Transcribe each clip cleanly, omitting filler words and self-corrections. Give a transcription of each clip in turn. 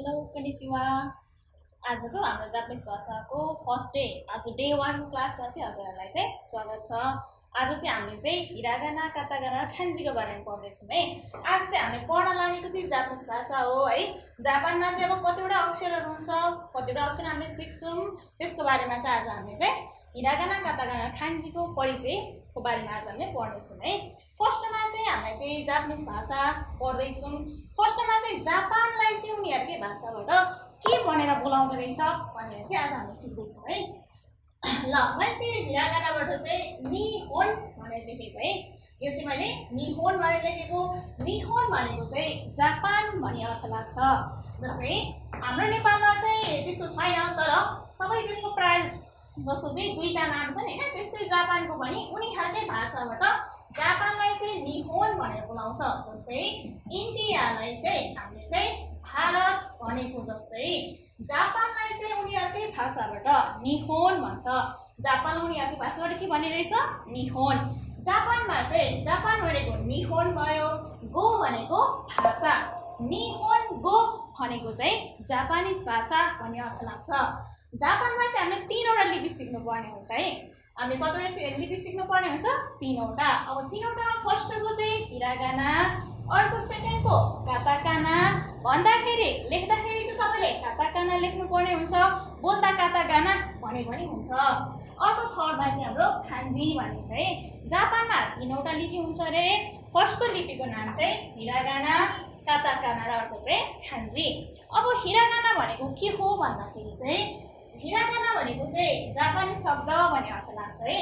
Hello कनिचिवा आजको हाम्रो Japanese भाषाको फर्स्ट डे आज डे 1 को क्लासमा चाहिँ हजुरहरूलाई चाहिँ स्वागत छ। आज चाहिँ हामीले चाहिँ हिरागाना कातागाना खान्जीको बारेमा पढ्दैछौँ है। आज चाहिँ हामीले पढ्न लागेको चाहिँ जापानिज भाषा हो है। जापानमा चाहिँ अब कतिवटा अक्षरहरू हुन्छ, कतिवटा अक्षर हामीले सिक्छौँ, त्यसको बारेमा चाहिँ आज हामीले चाहिँ हिरागाना कातागाना खान्जीको परिचयको बारेमा आज हामीले पढ्दैछौँ है। फर्स्टमा चाहिँ हामीलाई चाहिँ जापानिज भाषा पढ्दैछौँ। फर्स्टमा चाहिँ जापानलाई चाहिँ उनीहरूकै भाषाबाट के भनेर बोलाउँदो रहेछ भनेर चाहिँ आज हामी सिक्दैछौँ है। ल मैले चाहिँ हिरागानाबाट चाहिँ निहोन भनेर लेखेको है। यो चाहिँ मैले निहोन भनेर लेखेको। निहोन भनेको चाहिँ जापान भन्ने अर्थ लाग्छ। जस्तै हाम्रो नेपालमा चाहिँ त्यस्तो छैन, तर सबै देशको प्रायः जस्तो चाहिँ दुईटा नाम छन् हैन, त्यस्तै जापानको पनि उनीहरूकै भाषाबाट जापानलाई चाहिँ निहोन भनेर बोलाउँछ। जस्तै इन्डियालाई चाहिँ हामीले चाहिँ भारत भनेको जस्तै जापानलाई चाहिँ उनीहरूकै भाषाबाट निहोन भन्छ। जापान उनीहरूको भाषाबाट के भन्ने रहेछ? निहोन। जापानमा चाहिँ जापान भनेको निहोन भयो, गो भनेको भाषा, निहोन गो भनेको चाहिँ जापानिज भाषा भन्ने अर्थ लाग्छ। जापानमा चाहिँ हामीले 3वटा लिपि सिक्नुपर्ने हुन्छ है। हामीले कतिवटा लिपि सिक्नुपर्ने हुन्छ? 3वटा। अब 3वटा फर्स्टको चाहिँ हिरागाना, अर्को सेकेन्डको काताकाना। भन्दाखेरि लेख्दाखेरि चाहिँ तपाईँले काताकाना लेख्नुपर्ने हुन्छ, बोल्दा कातागाना भने पनि हुन्छ। अर्को थर्डमा चाहिँ हाम्रो खान्जी भन्ने छ है। जापानमा 3वटा लिपि हुन्छ अरे। फर्स्टको लिपिको नाम चाहिँ हिरागाना, काताकाना र अर्को चाहिँ खान्जी। अब हिरागाना भनेको के हो भन्दाखेरि चाहिँ हिरागाना भनेको चाहिँ जापानी शब्द भन्ने अर्थ लाग्छ है।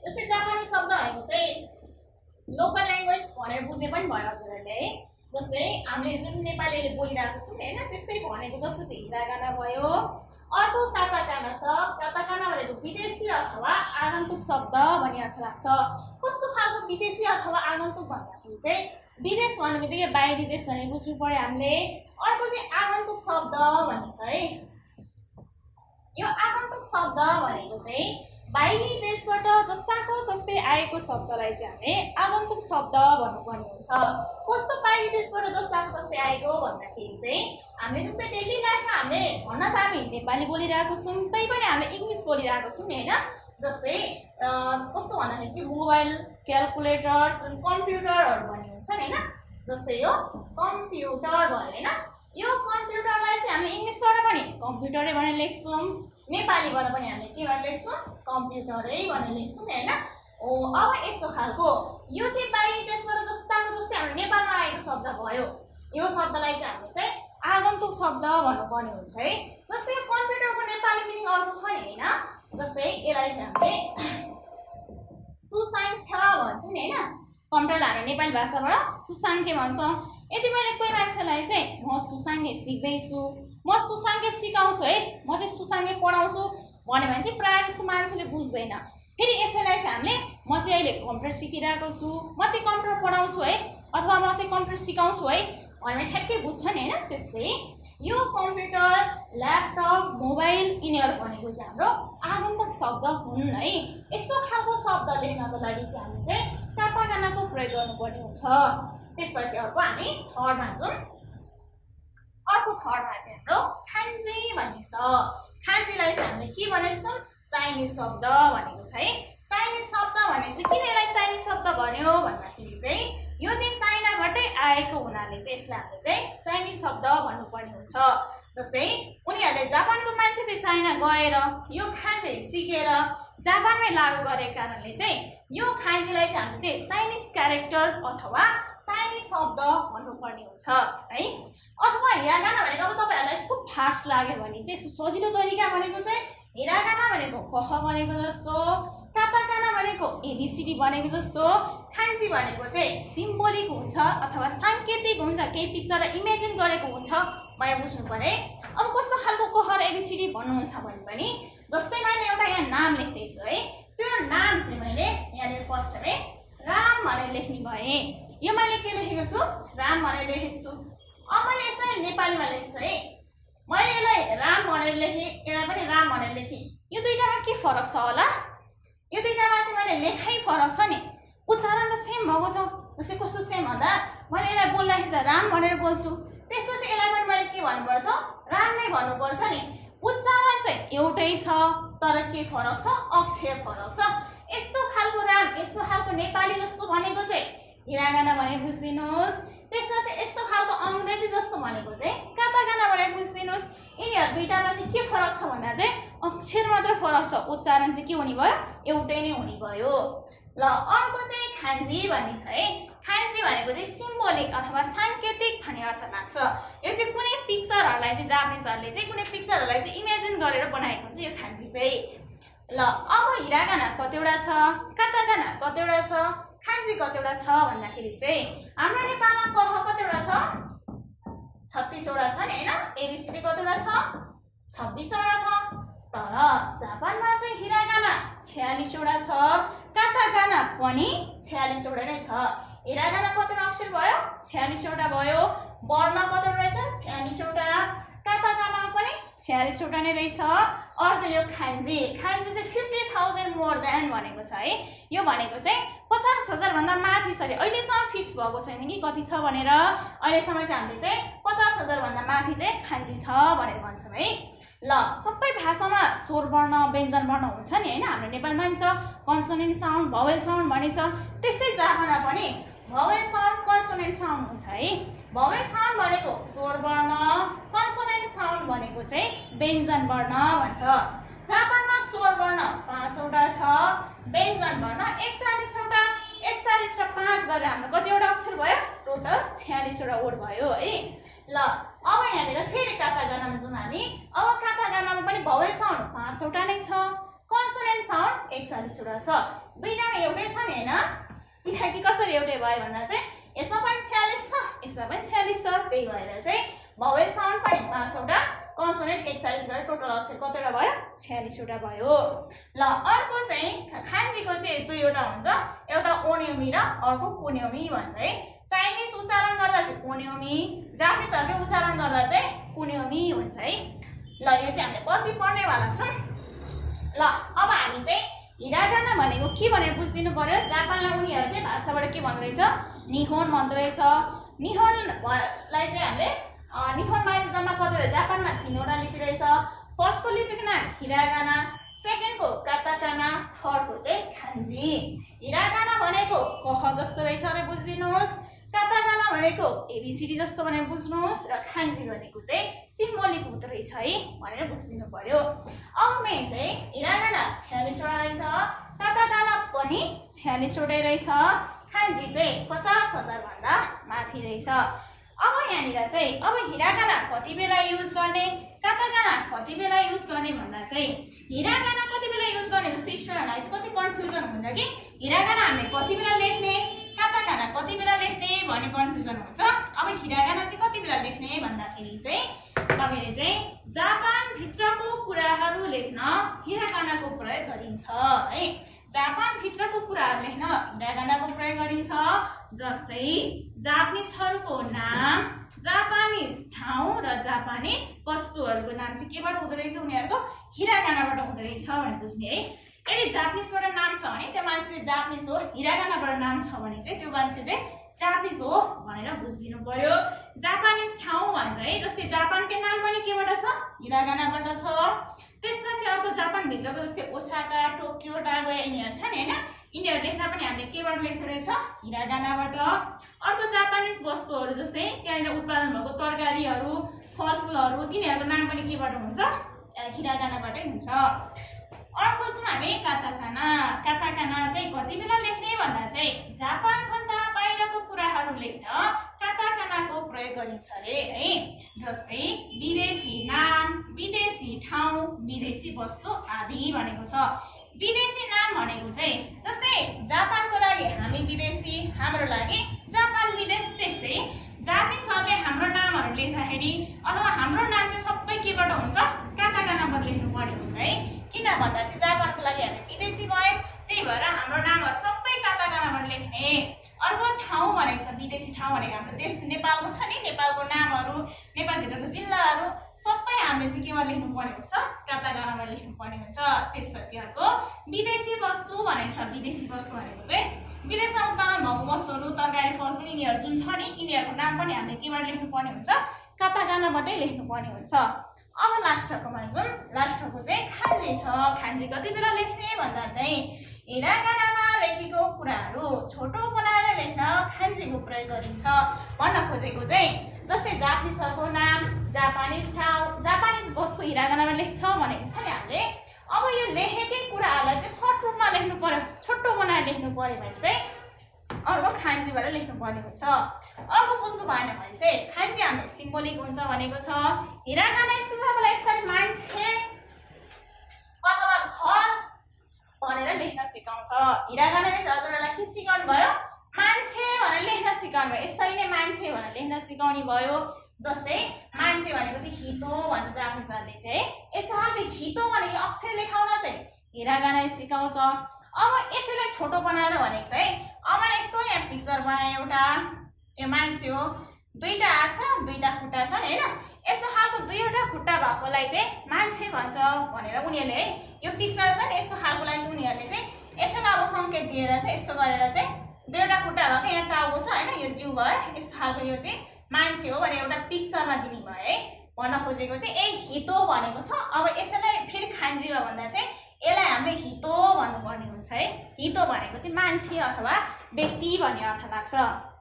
जस्तै जापानी शब्द भनेको चाहिँ लोकल ल्याङ्ग्वेज भनेर बुझे पनि भयो हजुरहरूले है। जस्तै हामीले जुन नेपालीले बोलिरहेको छौँ हैन, त्यस्तै भनेको जस्तो चाहिँ हिरागाना भयो। अर्को काताकाना छ। काताकाना भनेको विदेशी अथवा आगन्तुक शब्द भन्ने अर्थ लाग्छ। कस्तो खालको विदेशी अथवा आगन्तुक भन्दाखेरि चाहिँ विदेश भन्ने बित्तिकै बाहिरी देश भनेर बुझ्नु पर्यो हामीले। अर्को चाहिँ आगन्तुक शब्द भन्ने छ है। यो आगन्तुक शब्द भनेको चाहिँ बाहिरी देशबाट जस्ताको तस्तै आएको शब्दलाई चाहिँ हामीले आगन्तुक शब्द भन्नुपर्ने हुन्छ। कस्तो बाहिरी देशबाट जस्ताको तस्तै आएको भन्दाखेरि चाहिँ हामीले जस्तै डेली लाइफमा हामीले भन्न त हामी नेपाली बोलिरहेको छौँ, तै पनि हामीले इङ्ग्लिस बोलिरहेको छौँ हैन। जस्तै कस्तो भन्दाखेरि चाहिँ मोबाइल, क्यालकुलेटर, जुन कम्प्युटरहरू भन्ने हुन्छ नि हैन, जस्तै यो कम्प्युटर भयो हैन। यो कम्प्युटरलाई चाहिँ हामीले इङ्ग्लिसबाट पनि कम्प्युटरै भनेर लेख्छौँ, नेपालीबाट पनि हामीले के भनेर लेख्छौँ? कम्प्युटरै भनेर लेख्छौँ नि हैन। अब यस्तो खालको यो चाहिँ बाहिरी देशबाट जस्ताको जस्तै हाम्रो नेपालमा आएको शब्द भयो। यो शब्दलाई चाहिँ हामीले चाहिँ आगन्तुक शब्द भन्नुपर्ने हुन्छ है। जस्तै यो कम्प्युटरको नेपाली मिनिङ अर्को छ नि हैन। जस्तै यसलाई चाहिँ हामीले सुसङ्ख्या भन्छौँ नि हैन। कम्प्युटरलाई हाम्रो नेपाली भाषाबाट सुसङ्ख्या भन्छौँ। यदि मैले कोही मान्छेलाई चाहिँ म सुसङ्ख्या सिक्दैछु, म सुसङ्ख्या सिकाउँछु है, म चाहिँ सुसङ्ख्या पढाउँछु भन्यो भने चाहिँ प्रायः जस्तो मान्छेले बुझ्दैन। फेरि यसैलाई चाहिँ हामीले म चाहिँ अहिले कम्प्युटर सिकिरहेको छु, म चाहिँ कम्प्युटर पढाउँछु है, अथवा म चाहिँ कम्प्युटर सिकाउँछु है भने ठ्याक्कै बुझ्छ नि हैन। त्यस्तै यो कम्प्युटर, ल्यापटप, मोबाइल यिनीहरू भनेको चाहिँ हाम्रो आगन्तुक शब्द हुन् है। यस्तो खालको शब्द लेख्नको लागि चाहिँ हामीले चाहिँ काताकानाको प्रयोग गर्नुपर्ने हुन्छ। त्यसपछि अर्को हामी थर्डमा जाउँ। अर्को थर्डमा चाहिँ हाम्रो खान्जी भन्ने छ। खान्जीलाई चाहिँ हामीले के भनेको छौँ? चाइनिज शब्द भनेको छ है। चाइनिज शब्द भने चाहिँ किन यसलाई चाइनिज शब्द भन्यो भन्दाखेरि चाहिँ यो चाहिँ चाइनाबाटै आएको हुनाले चाहिँ यसलाई हामीले चाहिँ चाइनिज शब्द भन्नुपर्ने हुन्छ। जस्तै उनीहरूले जापानको मान्छे चाहिँ चाइना गएर यो खान्जी सिकेर जापानमै लागू गरेको कारणले चाहिँ यो खान्जीलाई चाहिँ हामीले चाहिँ चाइनिज क्यारेक्टर अथवा चाइनिज शब्द भन्नुपर्ने हुन्छ है। अथवा हिरागाना भनेको अब तपाईँहरूलाई यस्तो फास्ट लाग्यो भने चाहिँ यसको सजिलो तरिका भनेको चाहिँ हिरागाना भनेको कह भनेको जस्तो, काताकाना भनेको एबिसिडी भनेको जस्तो, खान्जी भनेको चाहिँ सिम्बोलिक हुन्छ अथवा साङ्केतिक हुन्छ, केही पिक्चर इमेजिन गरेको हुन्छ भनेर बुझ्नु पर्यो। अब कस्तो खालको कह र एबिसिडी भन्नुहुन्छ भने पनि जस्तै मैले एउटा यहाँ नाम लेख्दैछु है, त्यो नाम चाहिँ मैले यहाँनिर फर्स्टमै राम भनेर लेख्ने भएँ। यो मैले के लेखेको छु? राम भनेर लेखेको छु। अब मैले यसलाई नेपालीमा लेख्छु है। मैले यसलाई राम भनेर लेखेँ, यसलाई पनि राम भनेर लेखेँ। यो दुईटामा के फरक छ होला? यो दुईटामा चाहिँ मैले लेखाइ फरक छ नि, उच्चारण त सेम भएको छ। जस्तै कस्तो सेम भन्दा मैले यसलाई बोल्दाखेरि त राम भनेर बोल्छु, त्यसपछि यसलाई पनि मैले के भन्नुपर्छ? गर्नुपर्छ नि उच्चारण चाहिँ एउटै छ तर के फरक छ अक्षर फरक छ यस्तो खालको राम यस्तो खालको नेपाली जस्तो भनेको चाहिँ हिरागाना भने बुझ्दिनुस् त्यसमा चाहिँ यस्तो खालको अंग्रेजी जस्तो भनेको चाहिँ काताकाना भनेर बुझ्दिनुस् यिनीहरु दुईटामा चाहिँ के फरक छ भन्दा चाहिँ अक्षर मात्र फरक छ उच्चारण चाहिँ के हुने भयो एउटै नै हुने भयो ल अर्को चाहिँ खान्जी भन्ने छ है खान्जी भनेको चाहिँ सिम्बोलिक अथवा सांकेतिक भन्ने अर्थ लाग्छ यो चाहिँ कुनै पिक्चरहरुलाई चाहिँ जापानिजहरुले चाहिँ कुनै पिक्चरहरुलाई चाहिँ इमेजिन गरेर बनाएको हुन्छ यो खान्जी चाहिँ ल अब हिरागाना कतिवटा छ काताकाना कतिवटा छ खान्जी कतिवटा छ भन्दाखेरि चाहिँ हाम्रो नेपालमा कह कतिवटा छ 36 वटा छ नि हैन एबीसीडी कतिवटा छ 26 वटा छ तर जापानमा चाहिँ हिरागाना 46 वटा छ काताकाना पनि 46 वटा नै छ हिरागाना कतिवटा अक्षर भयो 46 वटा भयो वर्ण कतिवटा रहेछ 46 वटा काताकाना पनि 46 वटा नै रहेछ अर्को यो खान्जी खान्जी चाहिँ 50,000 मोर देन भनेको छ है यो भनेको चाहिँ 50,000 भन्दा माथि छ रे अहिलेसम्म फिक्स भएको छैन कि कति छ भनेर अहिलेसम्म चाहिँ हामीले चाहिँ 50,000 भन्दा माथि चाहिँ खान्जी छ भनेर भन्छौं है ल सबै भाषामा स्वर वर्ण व्यञ्जन वर्ण हुन्छ नि हैन हाम्रो नेपालमा पनि छ कन्सोनेन्ट साउन्ड भवेल साउन्ड भन्ने छ त्यस्तै जापानमा पनि भवेल साउन्ड कन्सोनेन्ट साउन्ड हुन्छ है भवेल साउन्ड भनेको स्वर वर्ण कन्सोनेन्ट साउन्ड भनेको चाहिँ व्यञ्जन वर्ण भन्छ जापानमा स्वर वर्ण 5 वटा छ व्यञ्जन वर्ण 41 वटा 41 र 5 गरेर हाम्रो कतिवटा अक्षर भयो टोटल 46 वटा वर्ड भयो है ल अब यहाँनिर फेरि काताकानामा जाउँ हामी अब काताकानामा पनि भवेल साउन्ड 5 वटा नै छ कन्सोनेन्ट साउन्ड 41 वटा छ दुईटामा एउटै छ नि हैन किनकि कसरी एउटै भयो भन्दा चाहिँ यसमा पनि 46 छ यसमा पनि 46 छ त्यही भएर चाहिँ भवेल साउन्ड पनि 5 वटा कन्सोनेन्ट 41 गरेर टोटल अक्षर कतिवटा भयो 46 वटा भयो ल अर्को चाहिँ खान्जीको चाहिँ दुईवटा हुन्छ एउटा ओन्योमी र अर्को कुन्योमी भन्छ है चाइनिज उच्चारण गर्दा चाहिँ ओन्योमी जापानिजहरुले उच्चारण गर्दा चाहिँ कुन्योमी हुन्छ है ल यो चाहिँ हामीले पछि पढ्ने वाला छौं ल अब हामी चाहिँ हिरागाना भनेको के भनेर बुझ्दिनु पर्यो जापानलाई उनीहरुकै भाषाबाट के भन्दो रहेछ निहोन भन्दो रहेछ निहोनलाई चाहिँ हामीले निहोनमा चाहिँ जम्मा कतिवटा जापानमा 3 वटा लिपि रहेछ फर्स्टको लिपिको नाम हिरागाना सेकेन्डको काताकाना थर्डको चाहिँ खान्जी हिरागाना भनेको कह जस्तो रहेछ भने बुझ्दिनुस् काताकाना भनेको एबीसीडी जस्तो भनेर बुझ्नुस् र खान्जी भनेको चाहिँ सिम्बोलिक हुँदो रहेछ है भनेर बुझ्दिनु पर्यो अब मेन चाहिँ हिरागाना 46 वटा रहेछ काताकाना पनि 46 वटै रहेछ खान्जी चाहिँ 50,000 भन्दा माथि रहेछ अब यहाँनिर चाहिँ अब हिरागाना कति बेला युज गर्ने काताकाना कति बेला युज गर्ने भन्दा चाहिँ हिरागाना कति बेला युज गर्ने जस्तो स्टुडेन्टहरुलाई चाहिँ कति कन्फ्युजन हुन्छ कि हिरागाना हामीले कति बेला लेख्ने काताकाना कति बेला लेख्ने भन्ने कन्फ्युजन हुन्छ अब हिरागाना चाहिँ कति बेला लेख्ने भन्दाखेरि चाहिँ तपाईले चाहिँ जापान भित्रको कुराहरु लेख्न हिरागानाको प्रयोग गरिन्छ है जापान भित्रको कुराहरु लेख्न हिरागानाको प्रयोग गरिन्छ जस्तै जापानिजहरुको नाम जापानिज ठाउँ र जापानिज वस्तुहरुको नाम चाहिँ केबाट हुँदो रहेछ उनीहरुको हिरागानाबाट हुँदो रहेछ भनेर बुझ्ने है यदि जापानिजबाट नाम छ भने त्यो मान्छे चाहिँ जापानिज हो हिरागानाबाट नाम छ भने चाहिँ त्यो मान्छे चाहिँ जापानिज हो भनेर बुझ्दिनु पर्यो जापानिज ठाउँ भन्छ है जस्तै जापानकै नाम पनि केबाट छ हिरागानाबाट छ त्यसपछि अर्को जापान भित्रको जस्तै ओसाका टोकियो नागोया यिनीहरु छ नि हैन यिनीहरु लेख्दा पनि हामीले केबाट लेख्दो रहेछ हिरागानाबाट अर्को जापानिज वस्तुहरु जस्तै त्यहाँनिर उत्पादन भएको तरकारीहरु फलफुलहरु तिनीहरुको नाम पनि केबाट हुन्छ हिरागानाबाटै हुन्छ अर्को चाहिँ हामी काताकाना काताकाना चाहिँ कति बेला लेख्ने भन्दा चाहिँ जापान भन्दा बाहिरको कुराहरु लेख्न काताकानाको प्रयोग गरिन्छ रे है जस्तै विदेशी नाम विदेशी ठाउँ विदेशी वस्तु आदि भनेको छ विदेशी नाम भनेको चाहिँ जस्तै जापानको लागि हामी विदेशी हाम्रो लागि जापान विदेश त्यस्तै जापानिजहरुले हाम्रो नामहरु लेख्दाखेरि अथवा हाम्रो नाम चाहिँ सबै केबाट हुन्छ काताकानाबाट लेख्नु पर्ने हुन्छ है किन भन्दा चाहिँ जापानको लागि हामी विदेशी भयौं त्यही भएर हाम्रो नामहरु सबै काताकानाबाट लेख्ने अर्को ठाउँ भनेको छ विदेशी ठाउँ भनेको हाम्रो देश नेपालको छ नि नेपालको नामहरु नेपाल भित्रको जिल्लाहरु सबै हामीले चाहिँ केमा लेख्नु पर्ने हुन्छ काताकानामा लेख्नु पर्ने हुन्छ त्यसपछि अर्को विदेशी वस्तु भनेको छ विदेशी वस्तु भनेको चाहिँ विदेशमा उत्पादन भएको वस्तुहरु तरकारी फलफुल यिनीहरु जुन छ नि यिनीहरुको नाम पनि हामीले केबाट लेख्नु पर्ने हुन्छ काताकानाबाटै लेख्नु पर्ने हुन्छ अब लास्टकोमा जुन लास्टको चाहिँ खान्जी छ। खान्जी कति बेला लेख्ने भन्दा चाहिँ हिरागानामा लेखेको कुराहरू छोटो बनाएर लेख्न खान्जीको प्रयोग गरिन्छ भन्न खोजेको चाहिँ जस्तै जापानिजहरूको नाम, जापानिज ठाउँ, जापानिज वस्तु हिरागानामा लेख्छ भनेको छ नि हामीले। अब यो लेखेकै कुराहरूलाई चाहिँ सर्ट रूपमा लेख्नु पर्यो, छोटो बनाएर लेख्नु पर्यो भने चाहिँ अर्को खान्जीबाट लेख्नु पर्ने हुन्छ। अर्को बुझ्नु भएन भने चाहिँ खान्जी हाम्रो सिम्बोलिक हुन्छ भनेको छ। हिरागाना चाहिँ तपाईँलाई यसरी मान्छे अथवा घर भनेर लेख्न सिकाउँछ। हिरागानाले चाहिँ हजुरहरूलाई के सिकाउनु भयो? मान्छे भनेर लेख्न सिकाउनु भयो। यसरी नै मान्छे भनेर लेख्न सिकाउने भयो। जस्तै मान्छे भनेको चाहिँ हितो भन्छ जापानिजहरूले चाहिँ। यस्तो खालको हितो भनेको अक्षर लेखाउन चाहिँ हिरागानाले सिकाउँछ। अब यसैलाई छोटो बनाएर भनेको चाहिँ अब यस्तो यहाँ पिक्चर बनाए एउटा यो मान्छे हो, दुईटा हात छ, दुईटा खुट्टा छन् हैन। यस्तो खालको दुईवटा खुट्टा भएकोलाई चाहिँ मान्छे भन्छ भनेर उनीहरूले है यो पिक्चर छ नि यस्तो खालकोलाई चाहिँ उनीहरूले चाहिँ यसैलाई अब सङ्केत दिएर चाहिँ यस्तो गरेर चाहिँ दुईवटा खुट्टा भएको यहाँ टाउको छ हैन, यो जिउ भयो, यस्तो खालको यो चाहिँ मान्छे हो भने एउटा पिक्चरमा दिने भयो है। भन्न खोजेको चाहिँ ए हितो भनेको छ। अब यसैलाई फेरि खान्जीमा भन्दा चाहिँ यसलाई हामीले हितो भन्नुपर्ने हुन्छ है। हितो भनेको चाहिँ मान्छे अथवा व्यक्ति भन्ने अर्थ लाग्छ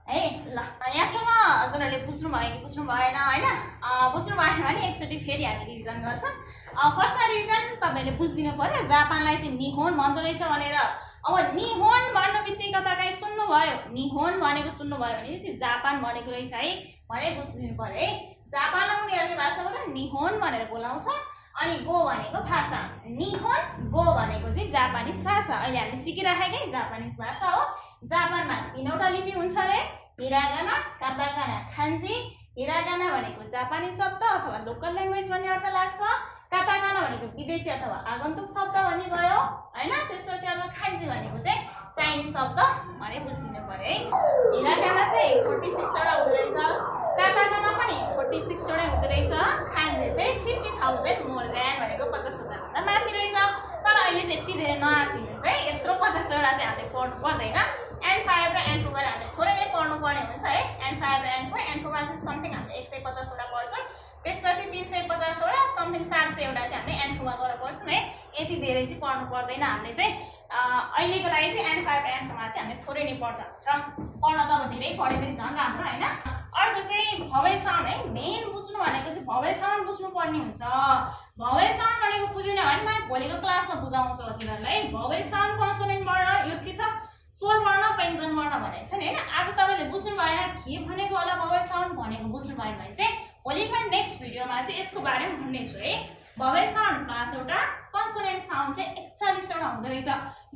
है। ल यहाँसम्म हजुरहरूले बुझ्नु भयो कि बुझ्नु भएन हैन? बुझ्नु भएन भने एकचोटि फेरि हामी रिभिजन गर्छौँ। फर्स्टमा रिभिजन तपाईँले बुझिदिनु पर्यो जापानलाई चाहिँ निहोन भन्दो रहेछ भनेर। अब निहोन भन्नु बित्तिकै कता काहीँ सुन्नुभयो, निहोन भनेको सुन्नुभयो भने चाहिँ जापान भनेको रहेछ है भनेर बुझिदिनु पर्यो है। जापानलाई उनीहरूको भाषाबाट निहोन भनेर बोलाउँछ। अनि गो भनेको भाषा, निहोन गो भनेको चाहिँ जापानिज भाषा। अहिले हामी सिकिराखेकै जापानिज भाषा हो। जापानमा 3वटा लिपि हुन्छ अरे, हिरागाना, काताकाना, खान्जी। हिरागाना भनेको जापानी शब्द अथवा लोकल ल्याङ्ग्वेज भन्ने अर्थ लाग्छ। काताकाना भनेको विदेशी अथवा आगन्तुक शब्द भन्ने भयो हैन। त्यसपछि अब खान्जी भनेको चाहिँ चाइनिज शब्द भने बुझिदिनु पर्यो है। हिरागाना चाहिँ 46वटा हुँदो रहेछ, काताकाना पनि 46वटै हुँदो रहेछ, खान्जी चाहिँ 50,000 मोर देन भनेको 50,000 भन्दा माथि रहेछ। तर अहिले चाहिँ यति धेरै नआतिनुहोस् है, यत्रो 50वटा चाहिँ हामीले पढ्नु पर्दैन। N5 र N4 गरेर हामीले थोरै नै पढ्नु पर्ने हुन्छ है। N5 र N4, N4मा चाहिँ समथिङ हामीले 150वटा पढ्छौँ। त्यसपछि 350वटा समथिङ 400वटा चाहिँ हामीले N4मा गरेर पढ्छौँ है। यति धेरै चाहिँ पढ्नु पर्दैन हामीले चाहिँ। अहिलेको लागि चाहिँ N5 र N4मा चाहिँ हामीले थोरै नै पढ्दा हुन्छ। पढ्न त अब धेरै पढे पनि झन् राम्रो हैन। अर्को चाहिँ भवेल साउन्ड है। मेन बुझ्नु भनेको चाहिँ भवेल साउन्ड बुझ्नु पर्ने हुन्छ। भवेल साउन्ड भनेको बुझेन भने म भोलिको क्लासमा बुझाउँछु हजुरहरूलाई। भवेल साउन्ड कन्सोनेन्ट वर्ण यो के छ? स्वर वर्ण, व्यञ्जन वर्ण भनेको छ नि हैन। आज तपाईँले बुझ्नु भएन के भनेको होला भवेल साउन्ड भनेको बुझ्नु भएन भने चाहिँ भोलिको नेक्स्ट भिडियोमा चाहिँ यसको बारेमा भन्नेछु है। भवेल साउन्ड 5वटा, कन्सोनेन्ट साउन्ड चाहिँ 41वटा हुँदो रहेछ।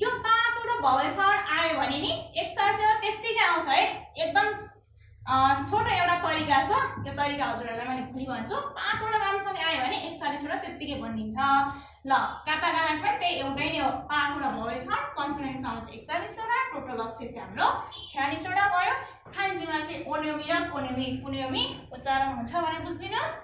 यो 5वटा भवेल साउन्ड आयो भने नि 41वटा त्यत्तिकै आउँछ है। एकदम छोटो एउटा तरिका छ, यो तरिका हजुरहरूलाई मैले भोलि भन्छु। 5वटा राम्रोसँग आयो भने 41वटा त्यत्तिकै बनिन्छ। ल काताकाना पनि त्यही एउटै नै हो, 5वटा भवेल साउन्ड, कन्सोनेन्ट साउन्ड चाहिँ 41वटा, टोटल अक्षर चाहिँ हाम्रो 46वटा भयो। खान्जीमा चाहिँ ओन्योमी र कुन्योमी उच्चारण हुन्छ भने बुझिदिनुहोस्।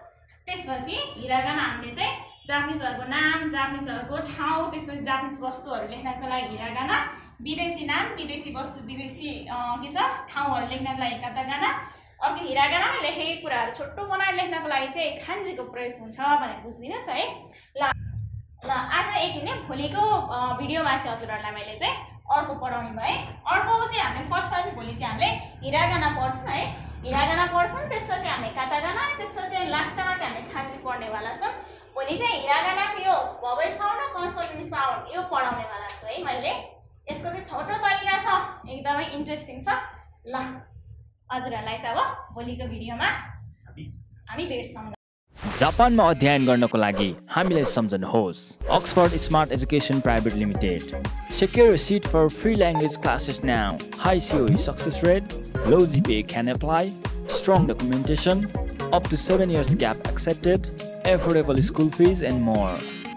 त्यसपछि हिरागाना हामीले चाहिँ जापानिजहरूको नाम, जापानिजहरूको ठाउँ, त्यसपछि जापानिज वस्तुहरू लेख्नको लागि हिरागाना, विदेशी नाम, विदेशी वस्तु, विदेशी के छ ठाउँहरू लेख्नको लागि काताकाना। अर्को हिरागानामा लेखेकै कुराहरू छोटो बनाएर लेख्नको लागि चाहिँ खान्जीको प्रयोग हुन्छ भनेर बुझिदिनुहोस् है। ल आज यति नै। भोलिको भिडियोमा चाहिँ हजुरहरूलाई मैले चाहिँ अर्को पढाउने भएँ। अर्को चाहिँ हामीले फर्स्टमा चाहिँ भोलि चाहिँ हामीले हिरागाना पढ्छौँ है। हिरागाना पढ्छौँ, त्यसपछि हामीले काताकाना, त्यसपछि लास्टमा चाहिँ हामीले खान्जी पढ्नेवाला छौँ। भोलि चाहिँ हिरागानाको यो भवेल साउन्ड र कन्सोनेन्ट साउन्ड यो पढाउनेवाला छु है मैले। यसको चाहिँ छोटो तरिका छ, एकदमै इन्ट्रेस्टिङ छ। ल हजुरहरूलाई चाहिँ अब भोलिको भिडियोमा हामी भेट्छौँ। जापानमा अध्ययन गर्नको लागि हामीलाई सम्झनुहोस् Oxford Smart Education Private Limited. Secure a seat for free language classes now. High COE success rate, low GPA can apply, strong documentation, up to 7 years gap accepted, affordable school fees and more.